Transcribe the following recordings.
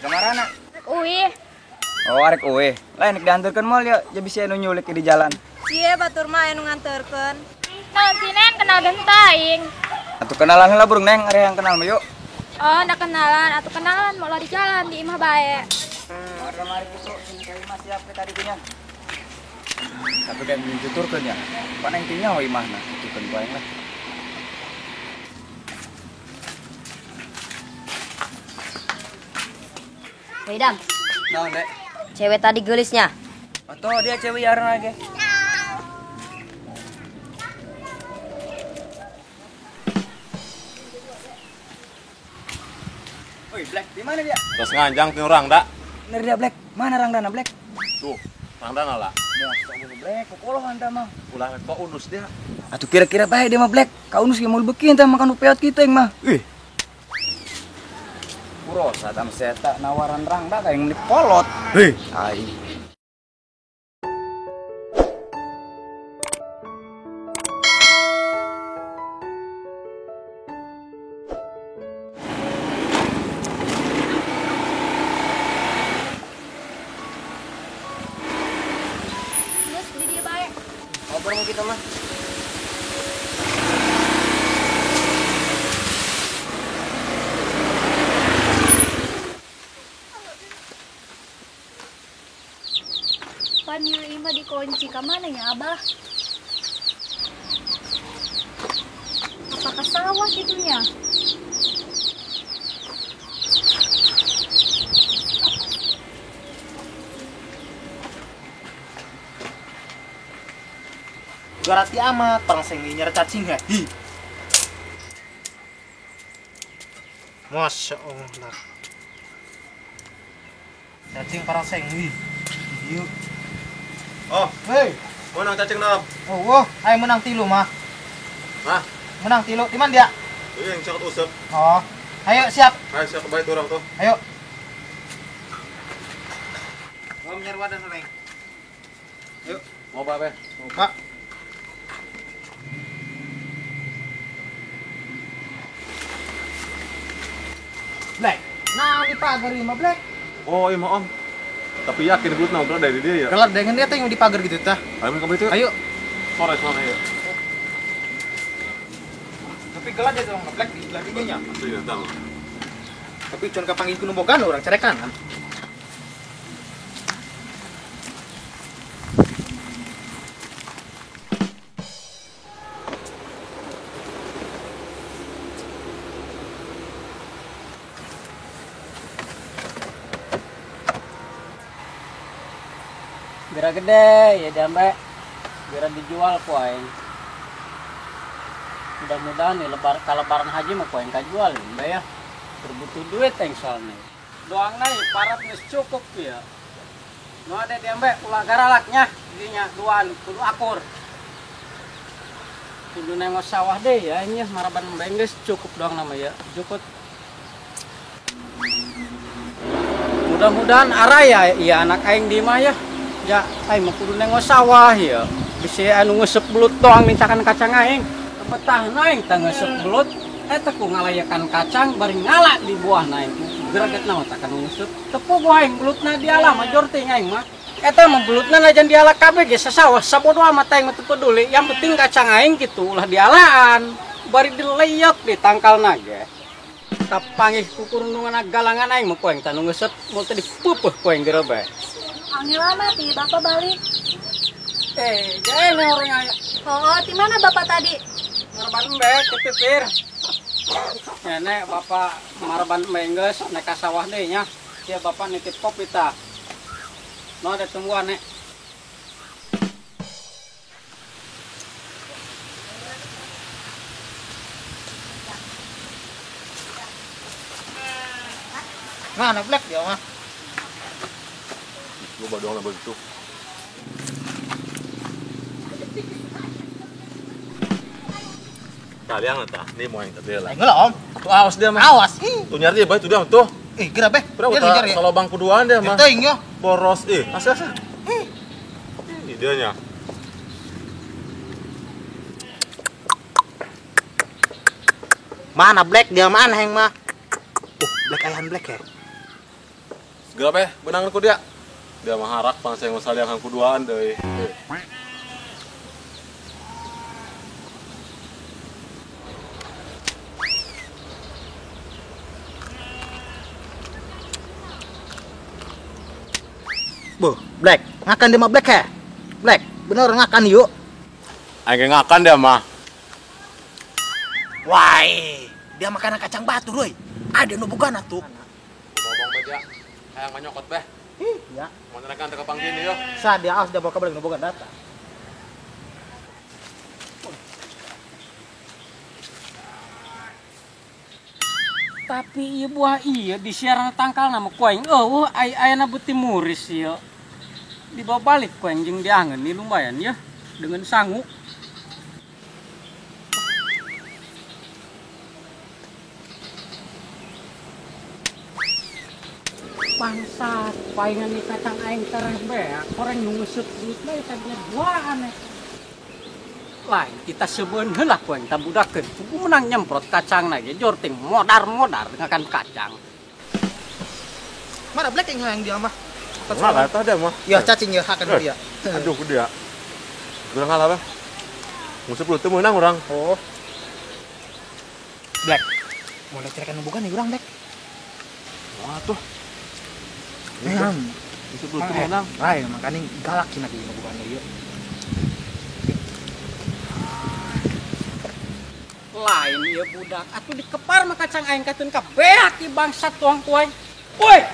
Kamarana? Uih. Oh, arek uih. Lain diantarkeun moal ya, jadi si anu nyulik di jalan. Cie batur mah anu nganterkeun. Naon si Neng kenal genta aing. Atuh kenalan heula burung Neng, are yang kenal mah yuk. Oh, ndak kenalan, atuh kenalan moal di jalan di imah bae. Mari kitu, ini ka imah siap ke tadi nya. Tapi kan dituturkeun nya. Pan aing teh nyaho imahna, tuturkeun ku aing lah. Idam. Naon, Dek? Cewek tadi gelisnya. Atau dia cewek yaran lagi. Woi, Black, di mana dia? Terus nganjang tuh Rangda. Bener dia, Black. Mana Rangdana, Black? Tuh, Rangdana lah. Ya, Black, kokoloh anta mah. Ulah kok unus dia. Atuh kira-kira bae dia mah, Black. Ka unus ge moal beuki enta makan peot kita yang mah. Ih. Kurosa tam seta nawaran Rangda kayak yang kolot. Hei, aing. Terus di dia bae. Ngobrol kita mah. Pan ieu imah dikunci ka mana nya Abah? Apa ke sawah gitunya? Berarti amat perang sing nyer cacing ya. Hi. Masya Allah. Cacing parang seng wi. Yuk. Oh, hei, menang cacing nam. Oh, wah, ayo menang tilu mah. Hah? Menang tilu, di mana dia? Iya, yang cakap usap. Oh, ayo siap. Ayo siap baik orang tuh. Ayo. Mau menyerah wadah neng. Yuk, mau apa, Be? Mau Pak. Black. Nah, di pagar ini mah Black. Oh, iya mah Om. Tapi yakin belut nah dari dia ya. Kalau dengan dia teh yang di pagar gitu tah. Ayo kamu itu. Ayo. Sore sore ya. Tapi gelar dia dong Black di laginya nya. Iya, tahu. Tapi cuman kapanggih ku nu boga orang carekan. Geura gede ya dambe, geura dijual ku aing. Mudah-mudahan nih lebar kalebaran haji mah ku aing kajual mbe ya. Berbutuh duit aing soalnya. Doangna parat geus cukup ya. Nu ada diambe ulah garalaknya dinya duaan kudu akur. Kudu nengok sawah deh ya ini maraban mbe geus cukup doang nama ya. Cukup. Mudah-mudahan araya ya anak aing di mah ya. Ya, aing mah kudu nengok sawah ya. Bisa anu ngesep belut doang mintakan kacang aing. Betah aing tah ngesep belut eta ku ngalayakan kacang bari ngala di buah aing. Gregetna mah takan ngesep. Tepu aing belutna diala major teh aing mah. Eta mah belutna najan diala kabeh ge sasawah sabodo amat aing mah teu peduli. Yang penting kacang aing kitu ulah dialaan. Bari dileyok di tangkalna ge. Kapanggih kukurundungan galangan aing mah ku aing tah nu ngesep moal teh dipeupeuh ku aing geura bae. Angin lama ti bapak balik. Jangan orang aya. Oh, di mana bapak tadi? Marban embe, kepipir. Nenek bapak marban embe geus nek ka sawah deui nya. Sia bapak nitip kopi tah. No ada tungguan nek. Mana Black dia mah. Lu badoang lah begitu. Kalian tah, ini mau yang tadi lah. Aing lah Om. Tuh awas dia mah. Awas. Ih. Tuh nyari dia bae tuh dia tuh. Ih, geura beh. Berapa Dia kalau bangku duaan dia mah. Teuing ya. Boros ih. Asa asa. Ini dia nya. Mana Black dia mana heng mah. Black ayahan Black ya. Segera beh, benangan ku dia. Dia mah harak bangsa yang saliangan kuduaan deui. Boh, Black, ngakan dia mah Black ya? Black, bener ngakan yuk. Aing ngakan dia mah. Wah, dia makan kacang batu, Roy. Ada nu bogana tuh. Ngomong bae dia. Hayang manyokot beh. Ih, ya. Mau nerekan teu kapanggih yo. Sa dia awas dia bawa kabar nu boga data. Tapi ieu buah ieu di siaran tangkal nama ku aing eueuh ai ayana beuti muris ieu. Dibawa balik ku aing jeung diangeun nih lumayan ya dengan sangu. Bangsat, palingan nih kacang aing tereh beak, koreng nu ngeuseup duit bae tadinya duaan eh. Lain kita sebeun heula ku aing tabudakeun. Kudu menang nyemprot kacang na ge jorting modar-modar ngakan kacang. Mana Black yang hayang dia mah? Ngalah tah dia mah. Ya cacing ya hakan dia. Aduh ku dia. Kurang ngalah beh. Nguseup lu teu meunang urang. Oh. Black. Mau cerikan nu boga nih urang Black. Wah tuh. Memang, itu belum menang. Lain, makanya galak cina di bukan ieu. Lain ieu budak, atuh dikepar mah kacang aing katun ka beak ieu bangsat tuang ku aing. Woi,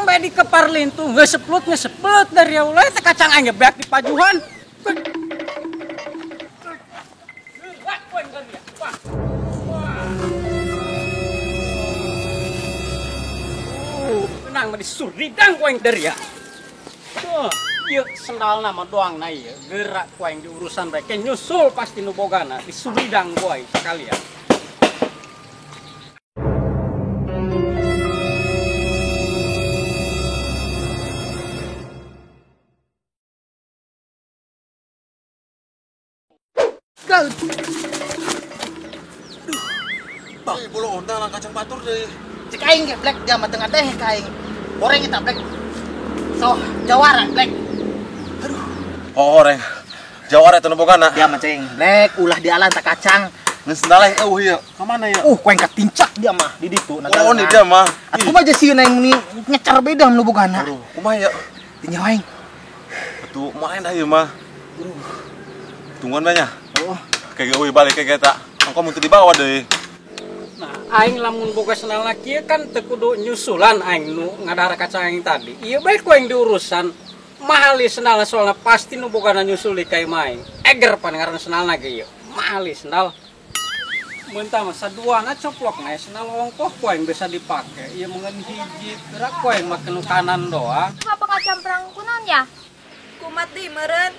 embe dikepar lintuh ngeuseplut ngeuseplut dari ulah teh kacang aing ge beak dipajuhan. Menang mah disuridang ku aing dari ya. Tuh, ieu sendalna mah doang na ieu. Gerak ku aing di urusan bae ke nyusul pasti nu bogana disuridang ku aing sekalian. Aduh. Bang, bulu ontang lang kacang batur deui. Cek aing ge Black dia mah tengah deh ka aing. Goreng eta Black. So, jawara Black. Aduh. Oh, goreng. Jawara eta nu bogana. Dia mah ceng Black ulah dialan tak kacang. Geus sendal eueuh ieu. Ka mana ieu? Ku aing katincak dia mah di ditu. Oh, ni dia mah. Atuh kumaha sieun aing ni nyecar beda nu bogana. Aduh, kumaha ieu? Tinjau aing. Atuh moal endah ieu mah. Aduh. Tungguan banyak. Oh. Kayak eueuh balik kayak eta. Engko mun teu dibawa deui. Nah, aing lamun boga sendalna kieu kan teu kudu nyusulan aing nu ngadahar kacang aing tadi. Ieu bae ku aing diurusan. Mahal ieu sendalna soalna pasti nu bogana nyusul di ka imah aing. Eger pan ngaran sendalna ge ieu. Mahal ieu sendal. Mentah mah saduana coplok na sendal ongkoh ku aing bisa dipake. Ieu mengeun hiji gerak ku aing make nu kanan doang. Apa kacang perang kunaon ya? Kumat deui meureun.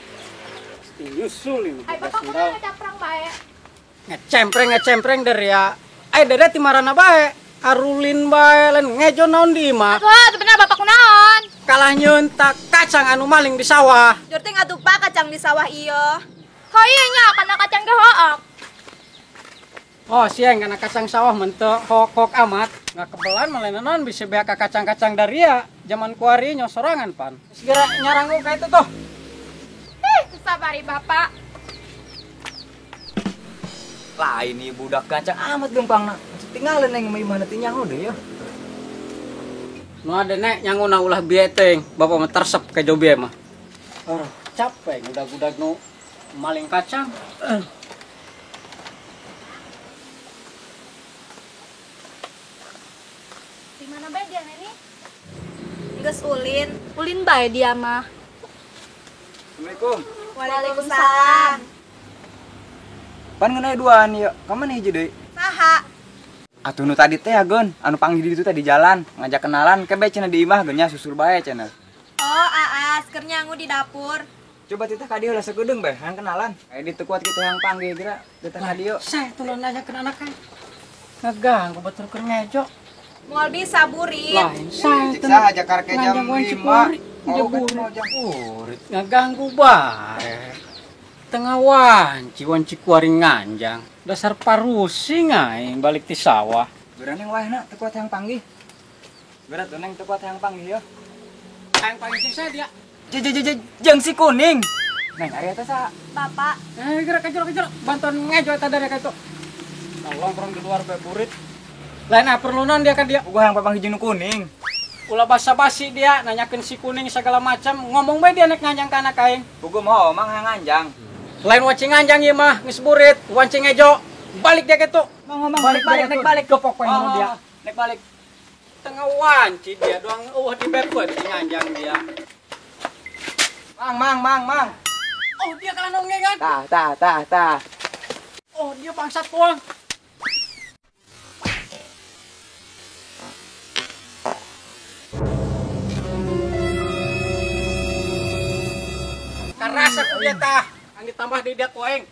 Pasti nyusul ieu Ai boga bapak sendal. kunaon kacang bae? Ngecempreng dari ya. Ai dede ti marana bae, arulin bae lain ngejo naon di imah. Atuh, bener bapak kunaon? Kalah nyeuntak kacang anu maling di sawah. Jorting atuh Pak kacang di sawah ieu. Ho ieu nya kana kacang ge hook. Oh, siang kana kacang sawah menteu hok-hok amat. Nggak kebelan malah naon bisa beak ka kacang-kacang dari ya. Zaman kuari nyosorangan pan. Segera nyarang ka itu tuh. Ih, sabari bapak. Lain ieu budak gancang amat gempangna. Tinggalin aing mah imahna teh nyaho deui ya. Nu ada nek nyanguna ulah bieu teh, bapak mah tersep ka jobe mah. Aduh, capek ngudag-udag nu maling kacang. Di mana bae dia neni? Geus ulin. Ulin bae dia mah. Assalamualaikum. Waalaikumsalam. Pan ngeunai duaan ieu. Ka mana hiji deui? Saha? Atuh nu tadi teh ageun, anu panggil di ditu teh di jalan, ngajak kenalan ke bae cenah di imah geun nya susul bae cenah. Oh, Aas, keur nyangu di dapur. Coba titah ka dieu lah sakedeung bae, hayang kenalan. Aya ditu kuat kitu hayang panggil geura, titah ka dieu. Saya tuh nanyakeun anak aing. Ngaganggu batur keur ngejo. Moal bisa burit. Lain saya Cik saha jakar ke jam 5. Oh, burit ngaganggu bae. Tengah wanci wanci kuari nganjang. Dasar parusing aing balik ti sawah. Geura neng wae na teu kuat hayang panggih. Geura tuh neng teu kuat hayang panggih yo. Hayang panggih jeung saya dia. Jeung si kuning. Neng ari eta saha? Bapak. Geura ka jero ka jero. Bantuan ngejo eta dari ka itu. Nongkrong di luar bae burit. Lain ah perlu non dia ka dia. Gua hayang papanggih jeung nu kuning. Ulah basa-basi dia nanyakeun si kuning segala macam, ngomong bae dia nek nganjang ka anak aing. Puguh mah omang hayang nganjang. Lain wanci nganjang ieu mah geus burit, wanci ngejo. Balik dia kitu. Mang mang balik balik nek balik gepok poe oh, dia. Nek balik. Tengah wanci dia doang eueuh di bepet nganjang dia. Mang mang mang mang. Oh dia kalah nonge kan? Tah tah tah tah. Oh dia bangsat tuang. Karasa ku dia tah. Ang ditambah di dia ku aing.